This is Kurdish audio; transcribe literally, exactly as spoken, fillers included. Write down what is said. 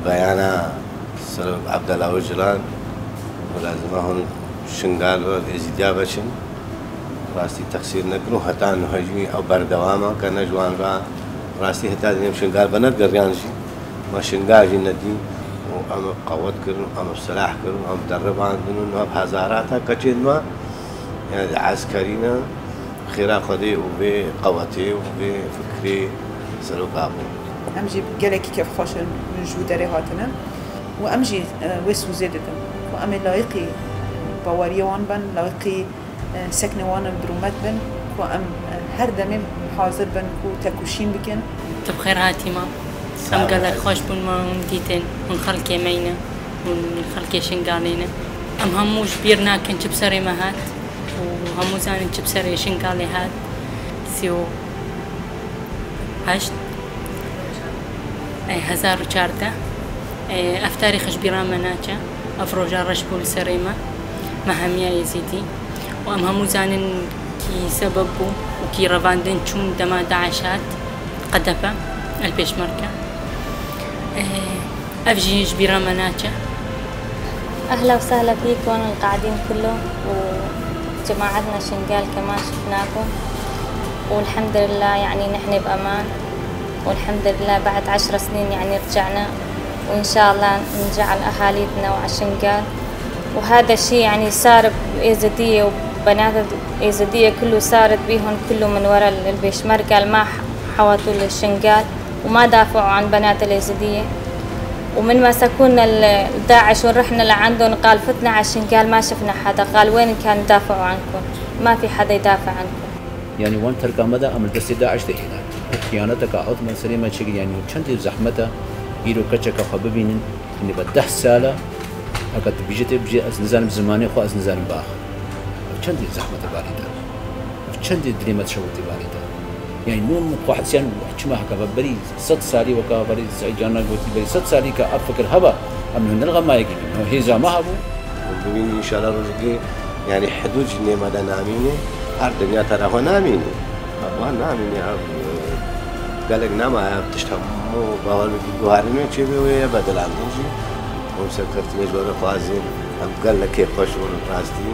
Beyana Serok Abdullah Ocalan, lazim e hûn Şingal ve Êzîdiya veçin. Rastî teqsîr nekin û heta niha jî ew berdewam e, ke ne ji wan re rastî heta dinê em Şingal venegeriyan jî, me Şingal jî nedî û em qewet kirin, em silah kirin, em deribandin û niha bi hezarata keçên me, yani eskerî ne, xêra Xwedê û vê qewetê û vê fikrê Seroka bû. Em jî gelekî kêfxweş in ji wî derê hatine û em jî, e, wê sûzê didin ku em ê layiqî baweriya wan bin, layiqî, e, seknê wan in, bi rûmet bin, ku em, e, her demê hazir bin ku tekoşîn bikin. Tu bi xêr hatî, mam. Sağ ol. Em gelek xweş bûn, me hûn dîtin. Hûn xelkê me ne. Hûn xelkê Şingalê ne. Em hemû ji bîr nakin çi bi serê me hat û hemû zanin çi bi serê Şingalê hat. Sî û heşt, ê, hezar û çardeh. Ê, ev tarîx ji bîra me naçe. Ev roja reş bû li serê me. Me hemiya Êzîdî. Û em hemû zanin kî sebeb bû û kî revandin çûn dema DAIŞ hat. قدفة، البيشمركة. Ev jî ji bîra me naçe. أهلا وسهلا فيكم القاعدين كلهم وجماعتنا شنغال كمان شفناكم. والحمد لله يعني نحن بأمان. والحمد لله بعد عشر سنين يعني رجعنا. وإن شاء الله نرجع على أهاليتنا وعلى شنغال. وهذا الشي يعني صار بإيزيدية وبنات الإيزيدية كله صارت بيهم كله من ورا البيشمركة اللي ما حوطوا للشنغال وما دافعوا عن بنات الإيزيدية. ومن ما سكونا ال-، داعش ورحنا لعندهم قال فتنا على الشنغال ما شفنا حدا، قال وين كان يدافعوا عنكم؟ ما في حدا يدافع عنكم. Yani wan terka me de em li destê DAIŞ de hêna. Ev xiyaneteka hat me serê me çêkir, yani çendê zehmet e, îro keçeka xwe bibînin, hûn ê be deh sal e, heke tu bêjî tê bêjî ez nizanim zimanê xwe, ez nizanim biaxivim. Ev çendê zehmet e barî te. Ev çendê dilê me dişewitê barî te. Yani nû min xwe hesiyan çima heke ve berî sed salî weke berî Seîd Canan gotî berî sed salî ke ev fikir hebe, em li huner xemayekî bîn. Hêza me hebû. Hûn bibînin înşallah rojekê, yani hidûd jî nê me de namîne, her dinya te re xwe namîne. Ev namîne, ev, e, gelek nemaye, ev tişt hemû bawer bikî guharîne çêbê wê ye, bedilandin jî. Hûn serkeftinê ji we re xwazin, em gelekê xweş bûn rastî.